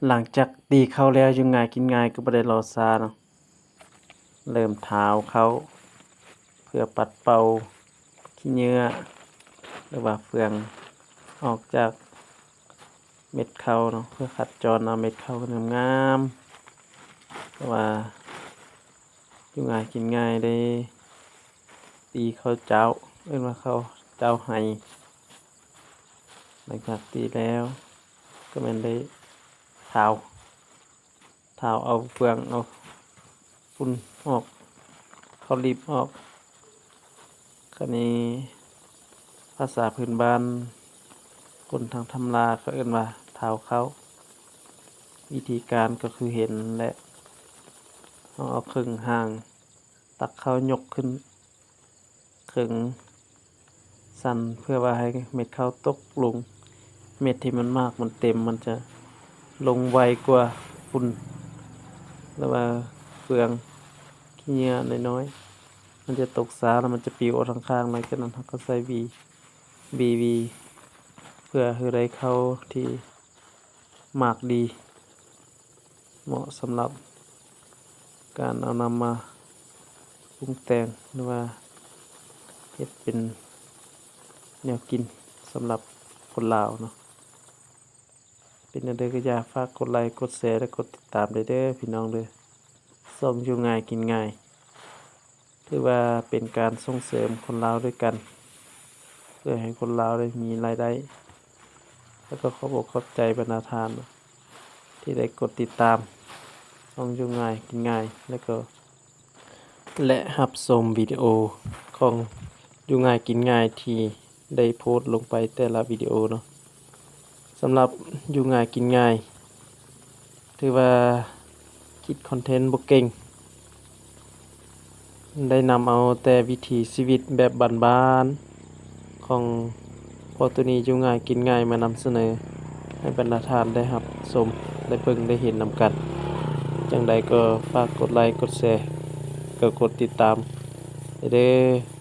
ຫຼັງຈາກຕີເຂົ້າແລ້ວ ຢູ່ງ່າຍກິນງ່າຍກໍບໍ່ໄດ້ລໍຊ້າເນາະ, ເລີ່ມທາວເຂົ້າ ເພື່ອປັດເປົ່າຂີ້ເຫຍື້ອ ຫຼືວ່າເຟືອງອອກຈາກເມັດເຂົ້າເນາະ, ເພື່ອຂັດຈອນເອົາເມັດເຂົ້າງາມໆ. ເພາະວ່າຢູ່ງ່າຍກິນງ່າຍໄດ້ຕີເຂົ້າເຈົ້າ, ເອີ້ນວ່າເຂົ້າເຈົ້າໄຮ່. ຫຼັງຈາກຕີແລ້ວ ກໍແມ່ນໄດ້ທາວ ທາວເອົາເຟືອງ ເອົາຝຸ່ນອອກ ເຂົ້າລີບອອກ. ຄາວນີ້ພາສາພື້ນບ້ານຄົນທາງຖ້ຳລາເຂົາເອີ້ນວ່າທາວເຂົ້າ. ວິທີການກໍຄືເຫັນແຫຼະ, ເຮົາເອົາເຄິ່ງຮ່າງຕັກເຂົ້າຍົກຂຶ້ນ ເຄິ່ງຊັ້ນ ເພື່ອວ່າໃຫ້ເມັດເຂົ້າຕົກລົງ, ເມັດທີ່ມັນໝາກມັນເຕັມ ມັນຈະລົງໄວກວ່າຝຸ່ນ ຫຼືວ່າເຟືອງຂີ້ເຫຍື້ອນ້ອຍໆ, ມັນຈະຕົກຊ້າ ແລ້ວມັນຈະປິວອອກທາງຂ້າງ. ຫຼັງຈາກນັ້ນເຮົາກໍໃສ່ຫວີ ຫວີ ຫວີ ເພື່ອໃຫ້ໄດ້ເຂົ້າທີ່ ໝາກດີ ເໝາະສຳລັບການເອົານຳມາປຸງແຕ່ງ ຫຼືວ່າເຮັດເປັນແນວກິນສຳລັບຄົນລາວເນາະ. ເປັນແນວໃດກໍຢ່າຝາກກົດໄລ ກົດແຊ ແລະ ກົດຕິດຕາມເດີ ເດີ ພີ່ນ້ອງເດີ. ຊ່ອງຢູ່ງ່າຍກິນງ່າຍ ຖືວ່າເປັນການສົ່ງເສີມຄົນລາວດ້ວຍກັນ ເພື່ອໃຫ້ຄົນລາວໄດ້ມີລາຍໄດ້. ແລ້ວກໍຂອບອົກຂອບໃຈບັນດາທ່ານທີ່ໄດ້ກົດຕິດຕາມຊ່ອງຢູ່ງ່າຍກິນງ່າຍ ແລ້ວກໍ ແລະ ຮັບຊົມວິດີໂອຂອງຢູ່ງ່າຍກິນງ່າຍທີ່ໄດ້ໂພສລົງໄປແຕ່ລະວິດີໂອເນາະ. ສຳລັບຢູ່ງ່າຍກິນງ່າຍ ຖືວ່າຄິດຄອນເທັນບໍ່ເກັ່ງ, ໄດ້ນຳເອົາແຕ່ວິຖີຊີວິດແບບບ້ານໆຂອງພໍ່ໂຕນີ້ຢູ່ງ່າຍກິນງ່າຍມານຳສະເໜີໃຫ້ບັນດາທ່ານໄດ້ຮັບຊົມ ໄດ້ເບິ່ງ ໄດ້ເຫັນນຳກັນ. ຈັ່ງໃດກໍຝາກກົດໄລ ກົດແຊ ແລະ ກົດຕິດຕາມເດີ.